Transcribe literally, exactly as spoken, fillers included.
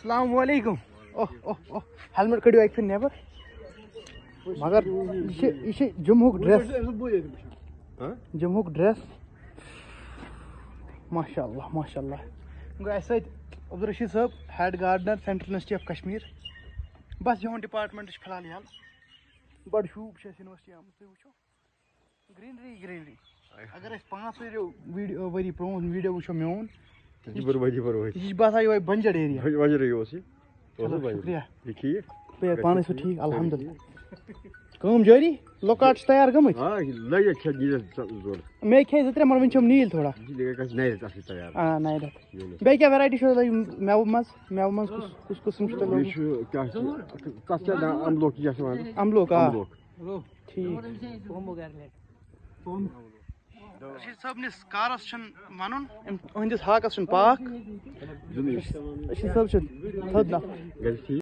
السلام علیکم۔ اوہ اوہ اوہ، ہیلمٹ کٔڑِو اَکہِ پھِرِ نٮ۪بر۔ مگر یہِ چھِ، یہِ چھِ جمہُک ڈریس۔ ہاں؟ جمہُک ڈریس۔ ماشاء اللہ، ماشاء اللہ۔ گوٚو اَسہِ سۭتۍ عبدالرشید صٲب، head gardener, central university of Kashmir. بس یِہُنٛد ڈپارٹمنٹ چھُ فی الحال یَلہٕ۔ بڑٕ شوٗب چھِ اَسہِ یونیورسٹی آمٕژ، تُہۍ وٕچھِو۔ Greenery, greenery. اگر أسۍ پانٛژھ ؤرۍ ویٖڈیو، ؤری پرٛون ویٖڈیو وٕچھو میون، یہِ چھِ بربٲدی، بربٲدی۔ یہِ چھِ باسان یِہوٚے بنجر ایریا۔ بنجر ایریا اوس یہِ۔ اوس چلو، نہٕ بنجر۔ شُکریہ۔ یہِ ٹھیٖک؟ بیٚیہِ پانَس چھُ ٹھیٖک، الحمدللہ۔ کٲم جٲری؟ لوکاٹ چھِ تیار گٔمٕتۍ؟ آ، یہِ لَگہِ کھٮ۪تھ یہِ زٕ ژور۔ مےٚ کھیٚیہِ زٕ ترٛےٚ، مگر وٕنہِ چھَم نیٖل تھوڑا۔ یہِ گژھِ نَیہِ رٮ۪تہٕ اَصلی تیار۔ آ، نَیہِ رٮ۪تہٕ۔ یہِ نہٕ۔ بیٚیہِ کیٛاہ ویرایٹی چھو تۄہہِ مٮ۪وٕ منٛز؟ مٮ۪وٕ منٛز کُس، کُس قٕسٕم چھُ تۄہہِ یہِ لوگمُت؟ چھُ، کیٛاہ چھُ، تَتھ کیٛاہ ناو؟ اَملوک چھِ یَتھ وَنان۔ اَملوک، آ۔ اَملوک۔ ٹھیٖک۔ رشیٖد صٲبنِس کارَس چھُنہٕ وَنُن، أمۍ، أہٕنٛدِس ہاکَس چھُنہٕ پاکھ۔ رشیٖد صٲب چھُ تھوٚد نفر۔ گَرِ چھِ ٹھیٖک؟